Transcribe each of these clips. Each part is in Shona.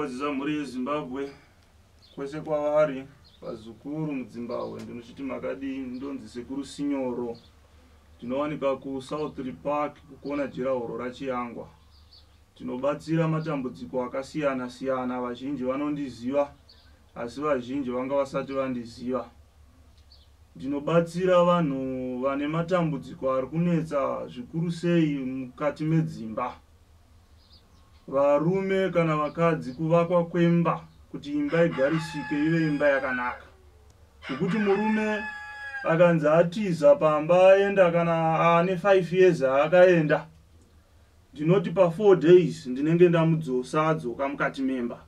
Ndinokwazisa mhuri yeZimbabwe kwese kwavari, vazukuru muDzimbahwe, ndinochiti makadii. Ndonzi Sekuru Sinyoro, ndinowanika kuSouth Park kukona jirahoro raChiyangwa. Tinobatsira matambudziko akasiyana siyana, vazhinji vanondiziva asi vazhinji vanga vasati vandiziva. Ndinobatsira vanhu vane matambudziko ari kunetsa zvikuru sei mukati medzimba. Varume kana vakadzi, kuvakwa kwemba kuti imba igarisike ive imba yakanaka. Zvekuti murume akanzi atiza pamba aenda kana ane 5 years akaenda, ndinoti pa 4 days ndinenge ndamudzosa adzoka mukati memba.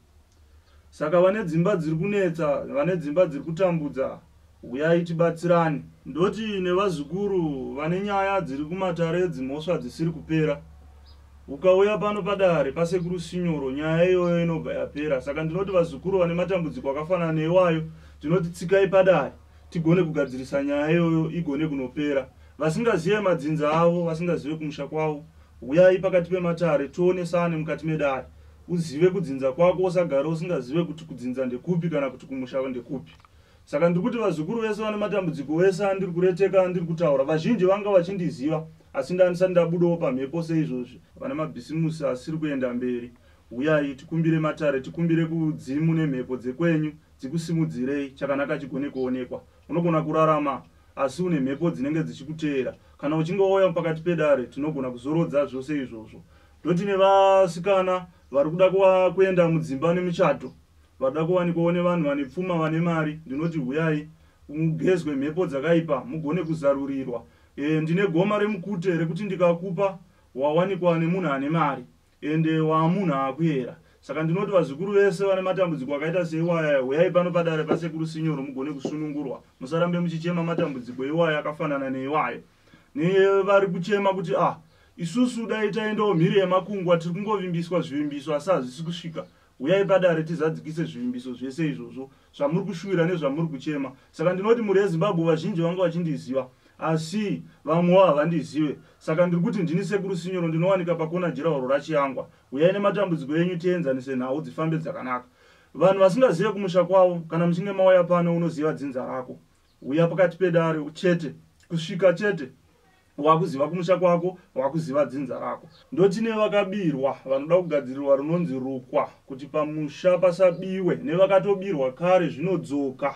Saka vane dzimba dziri kunetsa, vane dzimba dziri kutambudza, huyai tibatsirane. Ndoti nevazukuru vane nyaya dziri kumatare edzimhosva dzisiri kupera, ukauya pano padare paSekuru Sinyoro nyaya iyoyo inobva yapera. Saka ndinoti vazukuru vane matambudziko akafanana neiwayo, ndinoti tsikai padare tigone kugadzirisa nyaya iyoyo igone kunopera. Vasingazive madzinza avo, vasingazive kumusha kwavo, huyai pakati pematare tionesane mukati medare. Uzive kudzinza kwako, usagare usingazive kuti kudzinza ndekupi kana kuti kumusha ndekupi. Saka ndiri kuti vazukuru vese vane matambudziko vese andiri kureteka, andiri kutaura, vazhinji vanga vachindiziva asi ndandisati ndabudawo pamhepo seizvozvi. Vane mabhisimusi asiri kuenda mberi, huyai tikumbire matare, tikumbire kudzimu nemhepo dzekwenyu dzikusimudzirei, chakanaka chigone kuonekwa. Unogona kurarama asi une mhepo dzinenge dzichikuteera. Kana uchinge wauya pakati pedare tinogona kuzorodza zvose izvozvo. Ndoti nevasikana vari kuda kuenda mudzimba nemuchato, varikuda kuwanikwawo nevanhu vane pfuma, vane mari, ndinoti huyai mugezwe mhepo dzakaipa mugone kuzarurirwa. Ndine goma remukute rekuti ndikakupa wawanikwa nemunhu ane mari ende waamunhu akuyera. Saka ndinoti vazukuru vese vane matambudziko akaita seiwaya, huyai pano padare paSekuru Sinyoro mugone kusunungurwa. Musarambe muchichema matambudziko iwaya akafanana neiwayo. Nevari kuchema kuti isusu dai taendawo mhiri yemakungwa, tiri kungovimbiswa zvivimbiso asi hazvisi kusvika, huyai padare tizadzikise zvivimbiso zvese izvozvo zvamuri kushuwira nezvamuri kuchema. Saka ndinoti mhuri yeZimbabwe vazhinji vanga vachindiziva asi vamwewo havandizive. Saka ndiri kuti ndini Sekuru Sinyoro, ndinowanika pakona jirahoro raChiyangwa. Huyai nematambudziko enyu tienzanise nhau dzifambe dzakanaka. Vanhu vasingazive kumusha kwavo, kana muchinge mauya pano unoziva dzinza rako. Uya pakati pedare chete, kusvika chete wakuziva kumusha kwako, wakuziva dzinza rako. Ndoti nevakabirwa vanoda kugadzirirwa runonzi rukwa kuti pamusha pasabiwe, nevakatobirwa kare zvinodzoka.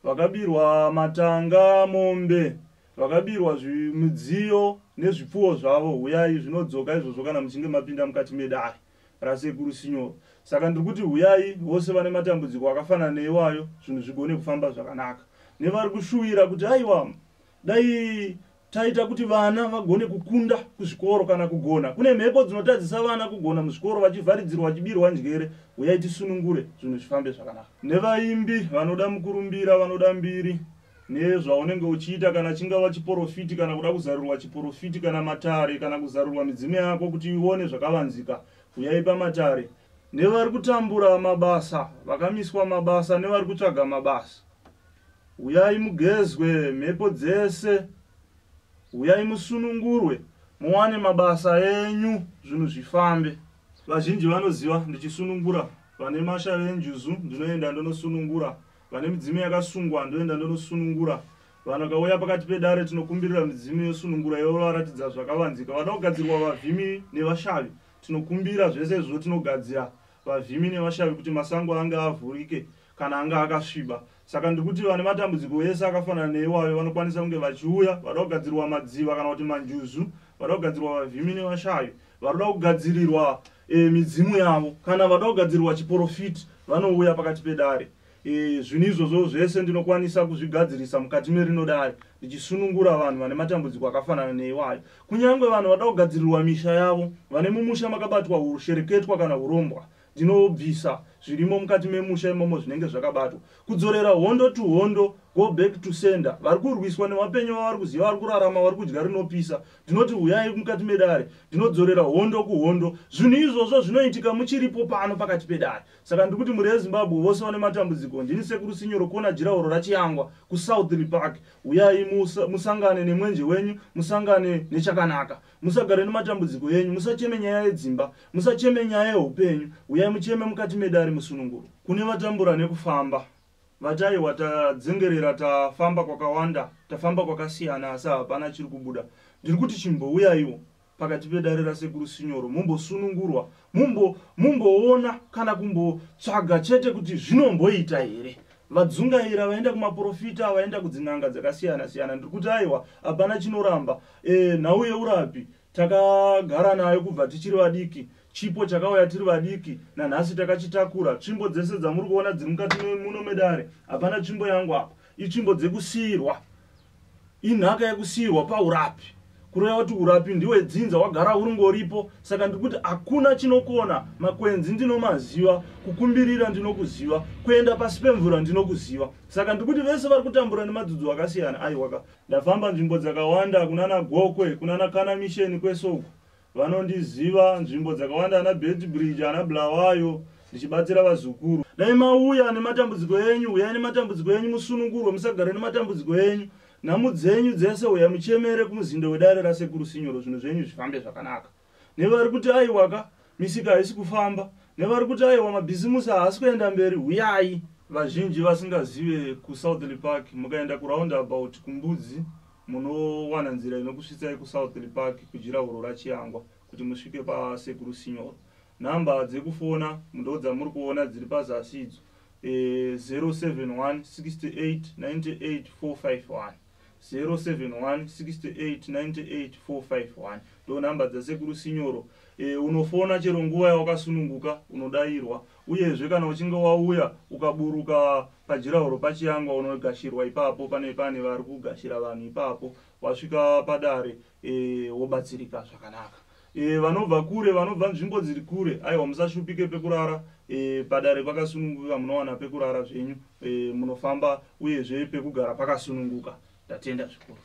Vakabirwa matanga, mombe, vakabirwa midziyo nezvipfuwo zvavo, huyai zvinodzoka izvozvo kana muchinge mapinda mukati medare raSekuru Sinyoro. Saka ndiri kuti huyai vose vane matambudziko akafanana neiwayo, zvinhu zvigone kufamba zvakanaka. Nevari kushuwira kuti aiwa dai taita kuti vana vagone kukunda kuzvikoro kana kugona, kune mhepo dzinotadzisa vana kugona muzvikoro, vachivharidzirwa, vachibirwa njere, huyai tisunungure zvinhu zvifambe zvakanaka. Nevaimbi vanoda mukurumbira, vanoda mbiri nezvaunenge uchiita, kana chingava chiporofiti kana kuda kuzarurirwa chiporofiti kana matare kana kuzarurirwa midzimu yako kuti ione zvakavanzika, huyai pamatare. Nevari kutambura mabasa, vakamiswa mabasa nevari kutsvaga mabasa, huyai mugezwe mhepo dzese, huyai musunungurwe muwane mabasa enyu, zvinhu zvifambe. Vazhinji vanoziva ndichisunungura vane mashave enjuzu, ndinoenda ndonosunungura vane midzimu yakasungwa, ndoenda ndonosunungura. Vanhu vakauya pakati pedare tinokumbirira midzimu yosunungura yovaratidza zvakavanzika. Vada kugadzirwa vavhimi nevashavi, tinokumbira zvese izvozvo, tinogadzira vavhimi nevashavi kuti masango ange avhurike kana anga akasviba. Saka ndiri kuti vane matambudziko ese akafanana neiwayo vanokwanisa kunge vachiuya, vada kugadzirwa madziva kana kuti manjuzu, vada kugadzirwa vavhimi nevashavi, varikuda kugadzirirwa midzimu yavo, kana vada kugadzirirwa chiporofiti, vanouya pakati pedare. Zvinhu izvozvo zvese ndinokwanisa kuzvigadzirisa mukati merino dare, ndichisunungura vanhu vane matambudziko akafanana neiwayo. Kunyange vanhu vada kugadzirirwa misha yavo, vane mumusha makabatwa ushereketwa kana urombwa, ndinobvisa zvirimo mukati memusha imomo zvinenge zvakabatwa. Kudzorera hondo to hondo, go back to sender. Vari kurwiswa nevapenyu vavari kuziva, vari kurarama, vari kudya rinopisa. Ndinoti huyai mukati medare, ndinodzorera hondo kuhondo. Zvinhu izvozvo zvinoitika muchiripo pano pakati pedare. Saka ndiri kuti mhuri yeZimbabwe vose vane matambudziko, ndini Sekuru Sinyoro Kona Jirauro raChiyangwa kuSouthlea Park. Huyai musangane nemwenje wenyu, musangane nechakanaka. Musagare nematambudziko enyu, musacheme nyaya yedzimba, musacheme nyaya yeupenyu. Huyai mucheme mukati medare musunungurwe. Kune vatambura nekufamba, vati aiwa tadzengerera, tafamba kwakawanda, tafamba kwakasiyana asi hapana chiri kubuda. Ndiri kuti chimbouyaiwo pakati pedare raSekuru Sinyoro mumbosunungurwa, mumboona kana kumbotsvaga chete kuti zvinomboita here. Vadzungaira vaenda kumaporofita, vaenda kudzin'anga dzakasiyana siyana. Ndiri kuti aiwa hapana chinoramba. Nhau yeurapi takagara nayo kubva tichiri vadiki. Chipo chakauya tiri vadiki nanhasi takachitakura. Tsvimbo dzese dzamuri kuona dziri mukati muno medare, hapana tsvimbo yangu apa. Itsvimbo dzekusiirwa, inhaka yekusiirwa paurapi, kureva kuti urapi ndiwedzinza wagara uringoripo. Saka ndiri kuti hakuna chinokona. Makwenzi ndinomaziva, kukumbirira ndinokuziva, kuenda pasi pemvura ndinokuziva. Saka ndiri kuti vese vari kutambura nemadzudzo akasiyana, aiwaka, ndafamba nzvimbo dzakawanda, kunana Gokwe, kunana Kana Misheni kwese uko vanondiziva, nzvimbo dzakawanda, ana Beitbridge, ana Bulawayo, ndichibatsira vazukuru. Dai mauya nematambudziko enyu, uyai nematambudziko enyu musunungurwe, musagare nematambudziko enyu. Nhamu dzenyu dzese uya muchemere kumuzinda wedare raSekuru Sinyoro, zvinhu zvenyu zvifambe zvakanaka. Nevari kuti aiwaka misika haisi kufamba, nevari kuti aiwa mabhizimusi haasi kuenda mberi, huyai. Vazhinji vasingazive kuSouthlea Park, mukaenda kuroundabout kuMbudzi munowana nzira inokusvitsai kuSouthlea Park kujirahuro raChiyangwa kuti musvike paSekuru Sinyoro. Nhamba dzekufona ndo dzamuri kuona dziri pazasi idzo, 071 68 98 451, 071 68 98 451 ndo nhamba dzaSekuru Sinyoro. Unofona chero nguva yawakasununguka, unodayirwa. Uyezve kana uchinge wauya ukaburuka pajirahuro paChiyangwa unogashirwa ipapo, pane vari kugashira vanhu ipapo. Wasvika padare wobatsirika zvakanaka. Vanobva kure, vanobva nzvimbo dziri kure, aiwa musashupike pekurara. Padare pakasununguka, munowana pekurara zvenyu, munofamba, uyezve pekugara pakasununguka. Ndatenda zvikuru.